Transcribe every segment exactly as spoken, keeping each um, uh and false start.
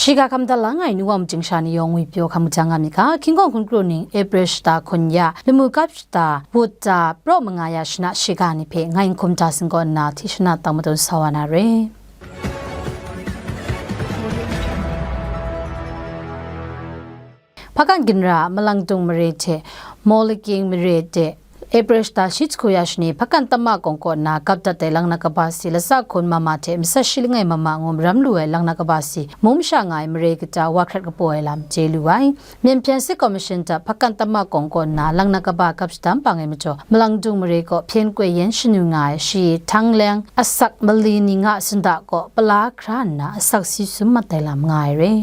Shiga hkam da lang ai nu wa majing sha ni yawng ngwi pyaw hkam jang nga myit ga, King Kong hkun kru ning April shata hkun ya, lamu kap shata, wut ta, praw manga ya shana shiga ni hpe ngai n hkum da sing kaw nna, hti shana tang matun sa wa na re. Hpakan ginra a Malangdung mare hte Mawlaking mare de April shata shi jahku ya shani Hpakan Tama Kawng kaw na gap dat ai langnak kaba si latsa hkun mama hte matsa shi langai mama ngu maram lu ai langnak kaba si mung masha nga ai mare kata wa hkrat kapaw ai lam chye lu ai. Myen hpyen sit kaw mashin dap Hpakan Tama Kawng kaw na langnak kaba gap shadam pang ai majaw, Malangdung mare kaw hpyen koi yen shanu nga ai shi Htang Leng asak mali ni nga sunda kaw pala hkra nna asak si sum mat ai lam nga ai re.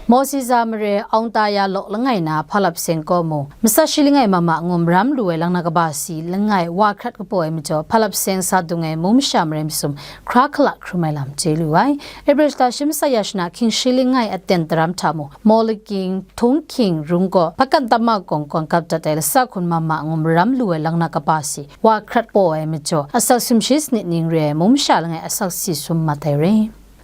Mawsiza mare Aung Taya lawk langai na Hpalap Seng kaw mung, matsa shi langai mama ngu maram lu ai langnak kaba si langai wa hkrat kapaw ai majaw, Hpalap Seng sa dung ai mung masha mare masum hkra hkala hkrum ai lam chye lu ai. April shata shi masat ya shana hkying shi langai aten daram hta mung, Mawlaking, Htung Hking rung kaw, Hpakan Tama Kawng kaw gap dat ai latsa hkun mama ngu maram lu ai langnak kaba si wa hkrat paw ai majaw, asak sumshi sanit ning re ai mung masha langai asak si sum mat ai re.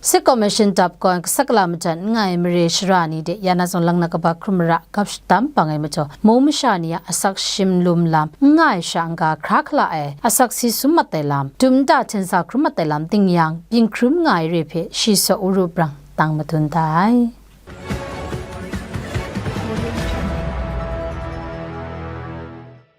Sit kaw mashin dap gaw, kasak kala majan n nga ai mare shara ni de ya na zawn langnak kaba hkrum mara gap shadam pang ai majaw, mung masha ni a asak shim lum lam n nga ai sha n-ga hkra hkala ai, asak si sum mat ai lam, dum nta hten sa hkrum mat ai lam ting yang, byin hkrum nga ai re hpe shi saw wuru brang tang madun da ai.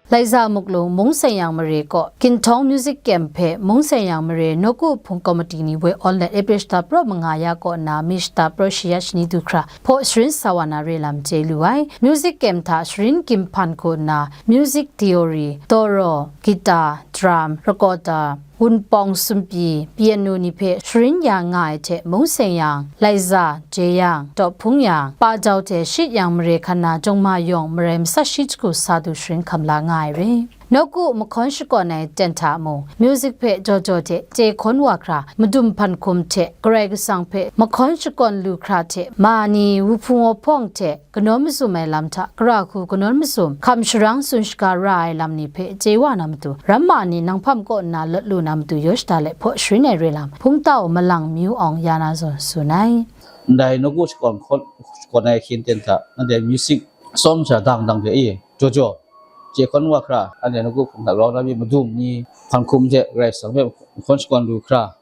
Laiza Muklung Mung Seng Yang mare kaw Ginhtawng Music Camp hpe Mung Seng Yang mare Nawku Hpung Komiti ni woi awn let April shata praw manga ya kaw nna mi shata praw shi ya shani du hkra hpaw sharin sa wa na re lam chye lu ai. Music Camp hta sharin ginhpan hku nna music theory, dawraw, guitar, drum, recorder, wunpawng sumpyi, piano ni hpe sharin ya nga ai hte Mung Seng Yang, Laiza, Jeyang, Dawhpung Yang, Padau hte Shit Yang mare hkan na Jawngma Yawng marai matsa shi jahku sa du sharin hkam la nga ai re. Nawku mahkawn shakawn ai ten hta mung, music hpe jaw jaw hte chye hkawn wa hkra, madum hpan hkum hte Karai Kasang hpe mahkawn shakawn lu hkra hte, ma ni, wuhpung wahpawng hte, kanawn mazum ai lam hta, kara hku kanawn mazum, hkam sharang tsun shaga ra ai lam ni hpe chye wa na matu, ramma ni nang hpam kaw nna lawt lu na matu yaw shada let hpaw sharin ai re lam, Hpungtau Malang Myu Awng ya na zawn tsun ai. Ndai nawku shakawn hkawn, shakawn ai hkyen ten hta, anhte music tsawm sha dang dang hte e, jaw jaw, chye hkawn wa hkra, anhte nawku hpung hta grau na mi madum ni, hpan hkum hte Karai Kasang hpe mahkawn shakawn lu hkra,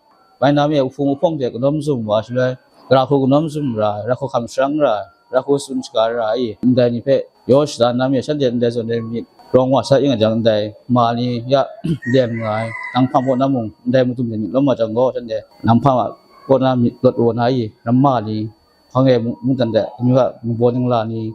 bai na mi a wuhpung wuhpawng hte kanawn mazum wa shaloi, ra hku kanawn mazum ra ai, ra hku hkam sharang ra ai, ra hku tsun shaga ra ai, ndai ni hpe yaw shada na mi a shanhte ndai zawn e myit rawng wa sa ing a jang, ndai ma ni ya lem nga ai, nang hpang kaw na mung ndai madum hte myit lawm wa jang gaw, shanhte nang hpang a kaw na myit lawt wa na i, ramma ni, hpang e mung, mungdan de, amyu a mungbaw ningla ni,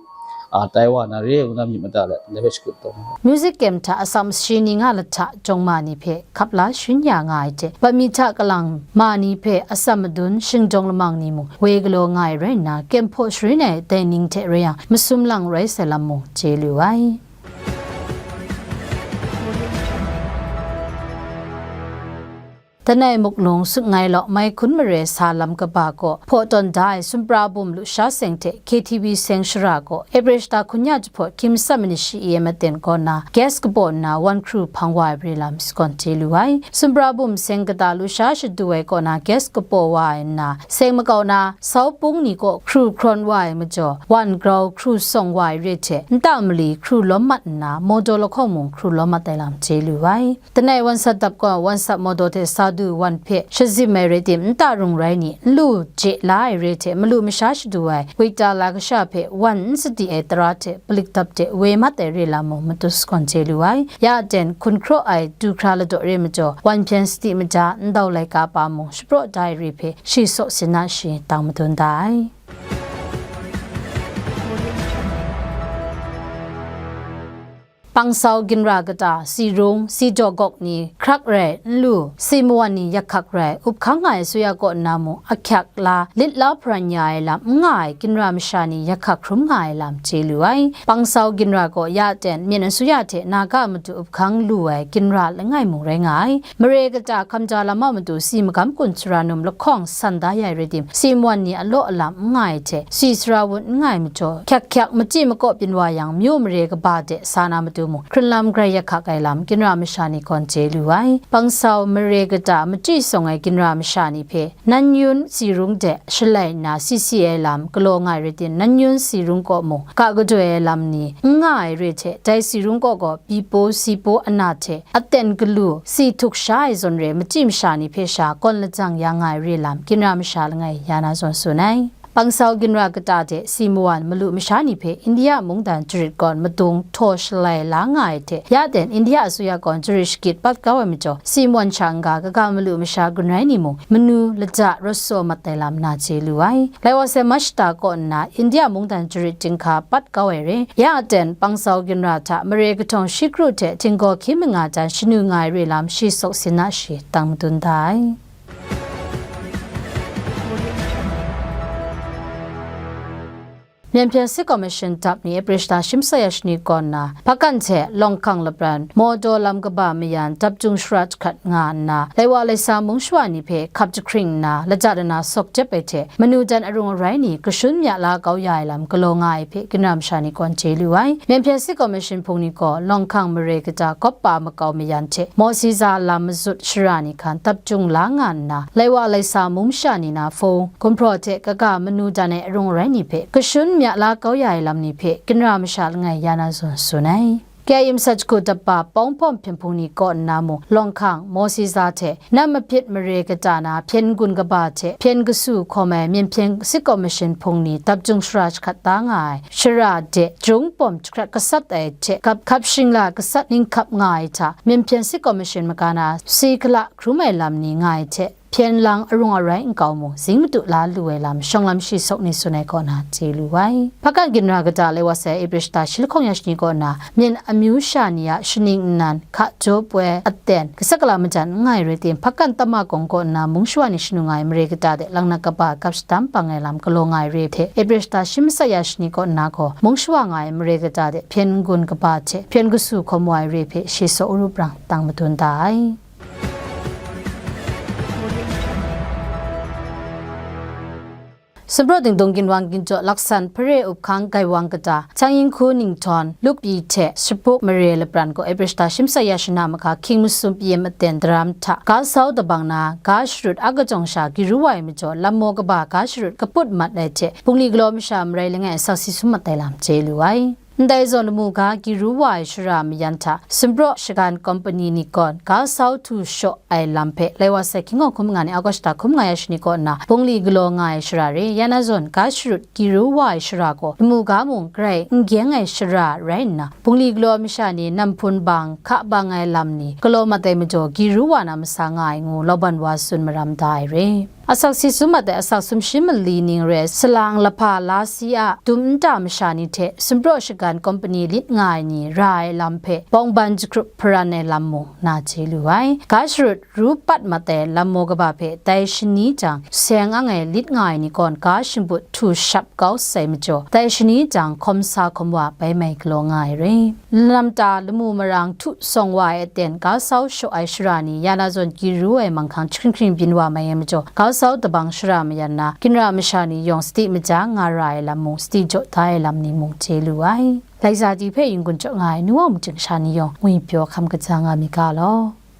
a, tai wa na re, ngu na myit mada let, ndai hpe shakut taw. Music Camp hta asak mashi ni nga lahta jawng ma ni hpe hkap la sharin ya nga ai hte, bami hta kalang ma ni hpe atsam madun, shingdawng lamang ni mung woi galaw nga ai rai nna, Camp hpaw sharin ai dai ning hte rai yang, masum lang rai sai lam mung chye lu ai. Danai Muklung Sutngai Law Mai Hkun Mare sa lam kaba kaw hpaw tawn da ai Sumprabum lusha seng hte K T V seng shara kaw April shata hkun ya jahpawt hkying matsat manit shi-i ai maten kaw na, gas kabaw nna wan hkru hpang wa ai re lam shakawn chye lu ai. Sumprabum seng kata lusha shadu ai kaw na gas kabaw wa ai nna, seng makau na sau pung ni kaw hkru hkrawn wa ai majaw, wan grau hkru sawng wa ai re hte, nta mali hkru lawm mat nna, mawdaw lahkawng mung hkru lawm mat ai lam chye lu ai. Danai wan sat dap gaw, wan sat mawdaw hte sa du wan hpe shazim ai rai tim, nta rung rai ni, nlu je la ai re hte, malu masha shadu ai, wita la kasha hpe wan n sadi ai tara hte, palik dap hte woi mat ai re lam mung matu shakawn chye lu ai. Ya aten, hkun hkraw ai du hkra ladaw re majaw, wan hpyen sadi maja, ndau laika pa mung shapraw da ai re hpe, shi saw sin na shi tang madun da ai. Pangsau ginra kata, si rung, si daw gawk ni hkrak rai, nlu, si mawan ni yak hkak rai, up hkang nga ai asuya kaw nna mung, ahkyak la, lit la hparan ya ai lam n nga ai ginra masha ni yak hkak hkrum nga ai lam chye lu ai. Pangsau ginra kaw ya ten, myen asuya hte na ga matu up hkang lu ai ginra langai mung rai nga ai. Mare kata hkamja lam a matu si magam kun sara num lahkawng san da ya ai rai tim, si mawan ni a law alam n nga ai hte, si sara wun n nga ai majaw, hkyak hkyak machyi makaw byin wa yang, myu mare kaba de sa na matu, mung, hkrunlam grai yak hkak ai lam ginra masha ni gawn chye lu ai. Bangsau mare kata machyi sawng ai ginra masha ni hpe, Nanyun Sirung de shalai nna C C A lam galaw nga ai rai tim, Nanyun Sirung kaw mung ga gadoi ai lam ni n nga ai re hte, dai Sirung kaw gaw Bipo, Sipo, Ana hte aten galu si htuk sha ai zawn re machyi masha ni hpe sha kawn lajang ya nga ai re lam ginra masha langai ya na zawn tsun ai. Bangsau ginra kata de si mawan malu masha ni hpe India mungdan jarit gawn madung htaw shalai la nga ai hte, ya ten India asuya gawn jarit shagit pat kau ai majaw, si mawan sha n-ga kaga malu masha gun rai ni mung, manu, laja, rawt saw mat ai lam na chye lu ai. Lai wa sai Mashta kaw nna India mungdan jarit jinghka pat kau ai re, ya ten Bangsau ginra hta mare kahtawng shi kru hte htinggaw hkying manga jan shanu nga ai re lam shi sawk sin na shi tang madun da ai. Myen hpyen State Commission dap ni April shata shi masai ya shani kaw nna, Hpakan hte Lawng Hkang lapran Mawdaw lam kaba mayan dap jung shara jahkrat nga nna, Laiwa Laisa mung shawa ni hpe hkap jahkring nna, laja lana sawk jep ai hte, manu dan arung arai ni kashun mya la kau ya ai lam galaw nga ai hpe, ginra masha ni gawn chye lu ai. Myen hpyen State Commission hpung ni gaw, Lawng Hkang mare kata kawp pa makau mayan hte, Mawsiza lam mazut shara ni hkan dap jung la nga nna, Laiwa Laisa mung masha ni na hpung, gumhpraw hte kaga manu dan ai arung arai ni hpe, kashun mya la kau ya ai lam ni hpe, ginra masha langai ya na zawn tsun ai. K I M Sachku dapa Pawng Hpawm hpyen hpung ni kaw nna mung, Lawng Hkang, Mawsiza hte, Nam Mahpyit mare kata na hpyen gun kaba hte hpyen kasu hkawm ai Myen hpyen State Commission hpung ni dap jung shara jahkrat da nga ai, shara de jung pawm jahkrat gasat ai hte, hkap hkap shingla gasat ninghkap nga ai hta, Myen hpyen State Commission maga na si hkala hkrum ai lam ni nga ai hte, hpyen lang arung arai nkau mung, zing madu la lu ai lam shawng lam shi sawk ni tsun ai kaw na chye lu ai. Hpakan ginra kata lai wa sai April shata shi lahkawng ya shani kaw na, myen amyu sha ni a shaning nnan, hka jaw poi, aten, gasat gala majan n nga ai rai tim, Hpakan Tama Kawng kaw nna mung shawa ni shanu nga ai mare kata de, lang nat kaba gap shadam pang ai lam galaw nga ai re hte, April shata shi masai ya shani kaw nna gaw, mung shawa nga ai mare kata de, hpyen n-gun kaba hte, hpyen kasu hkawm wa ai re hpe, shi sawk arup rang tang madun da ai. Sumpraw Dingdung ginwang ginjaw laksan hpare up hkang gaiwang kata, Changyinghku Ninghtawng, Lukpyi hte Shapuk mare lapran gaw April shata shi masai ya shana mahka hkying masum pyi-im aten daram hta ga sau dabang na, ga sharut a kajawng sha gyi ru wa ai majaw, lam maw kaba ga sharut kaput mat ai hte, bungli galaw masha marai langai asak si sum mat ai lam chye lu ai. Ndai zawn lamu ga gyi ru wa ai shara mayan hta, sumpraw shagan kompani ni gawn ga sau htu shaw ai lam hpe, lai wa sai hkying hkawng hkum nga ni August shata hkum nga ya shani kaw nna, bungli galaw nga ai shara re, ya na zawn ga sharut gyi ru wa ai shara gaw, lamu ga mung grai n gyeng ai shara rai nna, bungli galaw masha ni nam hpun bang, hka bang ai lam ni galaw mat ai majaw, gyi ru wa na masa nga ai ngu, lauban wa tsun maram da ai re. Asak si sum mat ai asak sumshi mali ning re ai salang lahpa la si a dum nta masha ni hte sumpraw shagan kompani lit nga ai ni ra ai lam hpe bawng ban jahkrup hparan ai lam mung na chye lu ai. Ga sharut ru pat mat ai lam maw kaba hpe dai shani jang seng ang ai lit nga ai ni gawn ga shingput htu shap kau sai majaw, dai shani jang hkawm sa hkawm wa bai mai galaw nga ai re. Lam ta lamu marang htu sawng wa ai aten ga sau shaw ai shara ni ya na zawn gyi ru ai manghkang jahkring hkring byin wa mai ai majaw, ga sau dabang shara mayan na, ginra masha ni yawng sadi maja nga ra ai lam mung, sadi jaw da ai lam ni mung chye lu ai. Laiza di hpe yin-gun jaw nga ai nu wa mungchying sha ni yawng ngwi pyaw hkam kaja nga mi ga law.